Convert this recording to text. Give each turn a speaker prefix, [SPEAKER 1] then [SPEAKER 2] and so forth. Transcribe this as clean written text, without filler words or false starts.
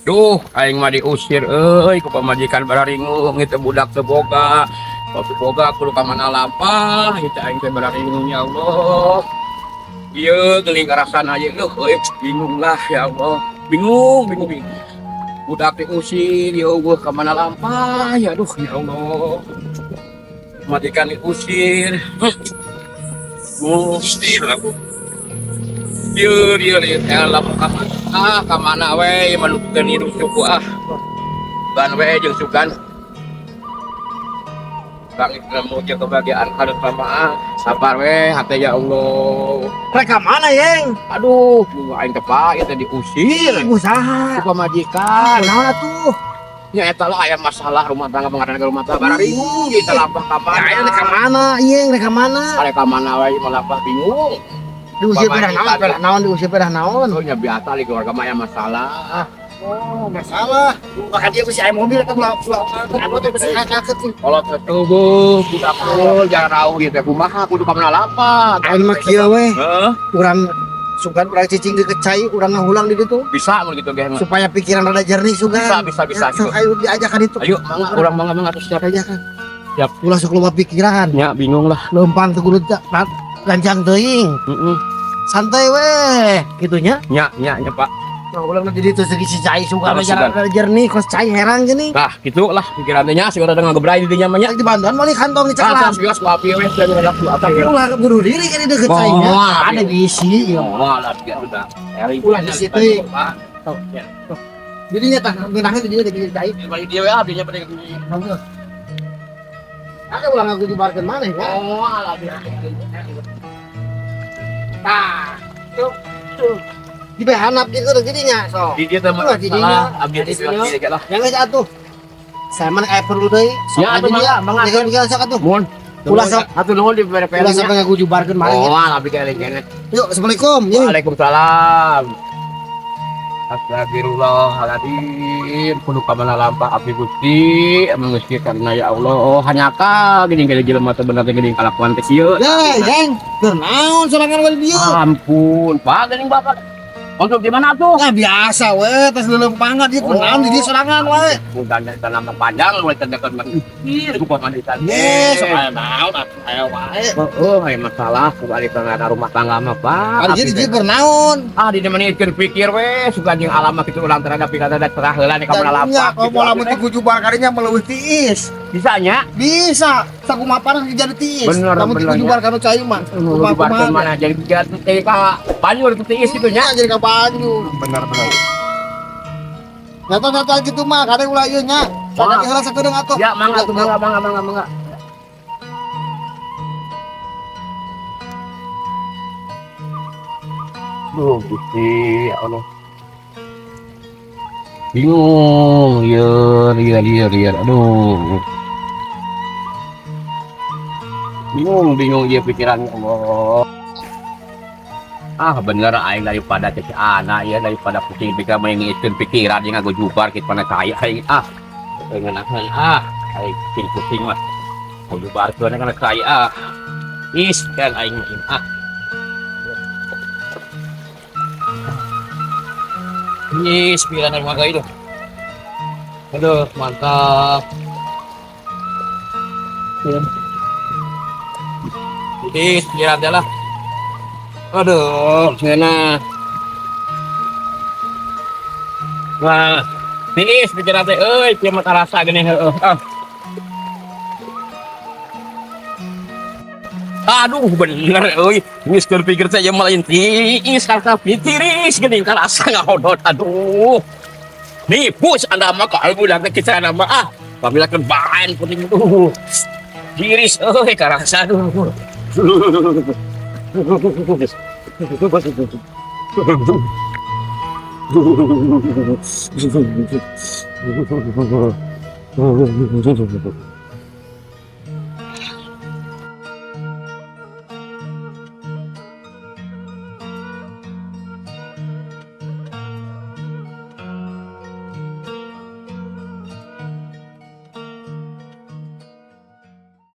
[SPEAKER 1] Duh, aing mah diusir euy ku pamajikan bararingung itu budak teu boga. Kopi boga kudu ka mana lapah itu aing teh bararingung ya Allah. Ieu geuning karasan aja duh euy bingung lah ya Allah. Bingung, bingung, bingung. Budak diusir ya Allah ka mana lampah ya aduh ya Allah. Pamajikan diusir. Gusti aku. Dieu dieu dieu teh lapah ka mana? Ah, ka mana we manukeun hidup suku ah. Ban we jeung sugan. Bang Ikram jeung kebahagiaan harus sama ah. Sabar we hate ya Allah.
[SPEAKER 2] Rek ka mana, Yeng?
[SPEAKER 1] Aduh, aing teh Pak, ieu teh diusir.
[SPEAKER 2] Usaha.
[SPEAKER 1] Ku pamajikan.
[SPEAKER 2] Naon atuh?
[SPEAKER 1] Nya eta lah aya masalah rumah tangga pengadaan rumah tangga bararingung ieu teh lapah ka mana.
[SPEAKER 2] Ya, rek ka mana, Yeng? Rek ka mana?
[SPEAKER 1] Rek ka mana we mah lapah bingung.
[SPEAKER 2] Diusir pedah naon, pedah naon, diusir pedah naon.
[SPEAKER 1] Oh nya biasa di keluarga mah aya masalah.
[SPEAKER 2] Oh, masalah. Maka dia bisa aya mobil eta ulah ulah anu teh bisa kaket sih.
[SPEAKER 1] Kalau tertubuh, budak pul, jangan rauh gitu. Kumaha kudu ka mana lapah.
[SPEAKER 2] Aing mah kieu we.
[SPEAKER 1] Heeh.
[SPEAKER 2] Urang sugan urang cicing di cai, urang ngahulang di ditu
[SPEAKER 1] Bisa mun gitu ge.
[SPEAKER 2] Supaya pikiran rada jernih sugan.
[SPEAKER 1] Bisa, bisa, bisa,
[SPEAKER 2] Ya, sok ayo diajakan itu.
[SPEAKER 1] Ayo, mangga urang mangga mangga terus siap.
[SPEAKER 2] Diajakan.
[SPEAKER 1] Siap.
[SPEAKER 2] Ulah sok loba pikiran.
[SPEAKER 1] Nya bingung lah.
[SPEAKER 2] Leumpang teu kudu gancang teuing.
[SPEAKER 1] Heeh.
[SPEAKER 2] Santai weh, gitunya.
[SPEAKER 1] Nya, nya, nya Pak.
[SPEAKER 2] Nah, ulang di ditu segi si cai sugan
[SPEAKER 1] Harus sugan.
[SPEAKER 2] rada jernih kos cai herang gini.
[SPEAKER 1] Nah, gitu lah pikirannya sih udah ngagebrai di dinya mah nya.
[SPEAKER 2] Yang dibantuan mau di kantong
[SPEAKER 1] Ah,
[SPEAKER 2] diceklan.
[SPEAKER 1] tos geus ku api we dan udah ku api.
[SPEAKER 2] Tapi ulah bunuh diri kan deket cainya.
[SPEAKER 1] Oh,
[SPEAKER 2] Ada bisi ya.
[SPEAKER 1] Oh, lah dia sudah.
[SPEAKER 2] Ulah di situ.
[SPEAKER 1] Pak.
[SPEAKER 2] Jadi nyata ngeunahnya di dieu di cai.
[SPEAKER 1] Bagi dia we abdinya pada
[SPEAKER 2] Ada ulah ngaku jubarkeun maneh ya.
[SPEAKER 1] Oh, alah dia.
[SPEAKER 2] Tah. Tuh. Tuh. Di behanap gitu tuh jadinya so.
[SPEAKER 1] Di dia teh
[SPEAKER 2] Ulah jadinya.
[SPEAKER 1] salah, abdi
[SPEAKER 2] Jadi
[SPEAKER 1] teh lah.
[SPEAKER 2] Yang geus atuh. Saya mah aya perlu deui. Sok
[SPEAKER 1] Ya, atuh,
[SPEAKER 2] aja dia.
[SPEAKER 1] mangga, mangga.
[SPEAKER 2] Mikir-mikir sok atuh.
[SPEAKER 1] Mohon.
[SPEAKER 2] Ulah sok.
[SPEAKER 1] Atuh nuhun di bere
[SPEAKER 2] Ulah sampai ngaku jubarkeun maneh.
[SPEAKER 1] Oh, alah abdi keleng-keleng.
[SPEAKER 2] Yuk, Assalamualaikum. Yuk.
[SPEAKER 1] Waalaikumsalam. Astagfirullahaladzim. Kudu ka mana lampah abdi Gusti, emang geus karena ya Allah, hanyaka geuning gede jelema teh bener teh geuning kalakuan teh kieu.
[SPEAKER 2] Ya, Jeng. Keur naon sorangan we di dieu?
[SPEAKER 1] Ampun, Pak geuning Bapak. Untuk di mana tuh?
[SPEAKER 2] Nah, biasa we, tos leuleumpangan ieu keur naon di dieu sorangan we.
[SPEAKER 1] Udah tanam panjang we teh dekat mah. Ih, ku pamaditan.
[SPEAKER 2] Eh, sok aya naon atuh aya wae.
[SPEAKER 1] Oh, aya masalah ku balik ka rumah tangga mah, Pak.
[SPEAKER 2] Ari di dieu keur naon?
[SPEAKER 1] Ah, di mana keur pikir we, suka jeung alam mah kitu ulang terhadap pikir ada cerah heula nih ka mana
[SPEAKER 2] Nya,
[SPEAKER 1] lapak.
[SPEAKER 2] kalau
[SPEAKER 1] Gitu.
[SPEAKER 2] moal lamun ti kujubar kadinya meleuwih tiis.
[SPEAKER 1] Bisa nya?
[SPEAKER 2] Bisa, sakumaha panas jadi tiis.
[SPEAKER 1] Bener,
[SPEAKER 2] Lamun ti
[SPEAKER 1] bener,
[SPEAKER 2] kujubar kanu cai mah. Kumaha
[SPEAKER 1] Kumaha mana jadi jadi ka banjur tiis gitu nya.
[SPEAKER 2] Nya jadi ka banjur.
[SPEAKER 3] Benar benar.
[SPEAKER 2] Nyata-nyata gitu mah, kadang ulah ieu nya. Sadar heula sakedeung atuh.
[SPEAKER 1] Ya, mangga tuh, mangga, mangga, mangga, mangga. Duh, Gusti, ya Allah. Bingung, lieur, lieur, lieur, lieur. Aduh. Bingung, bingung dia pikiran ya Allah. Ah, bener aing daripada cece anak ya daripada pusing pikiran mengitkeun pikiran jeung ngagujubar kitu pana cai aing ah. Ngeunaheun ah, aing pusing-pusing mah. Ngujubarkeun kana cai ah. Is kan aing mah ah. Ini pikiran aing mah itu. Aduh, mantap. Ya. Ini pikiran lah. Aduh, enak. Wah, tiis pikiran teh euy, kieu mah karasa geuning heueuh. Ah. Aduh, bener euy. Geus keur pikir teh mah lain tiis karasa tiris geuning karasa ngahodot. Aduh. Nipu anda mah ka ulah teh kita mah ah. Pamilakeun baen puting tuh. Tiris euy karasa aduh.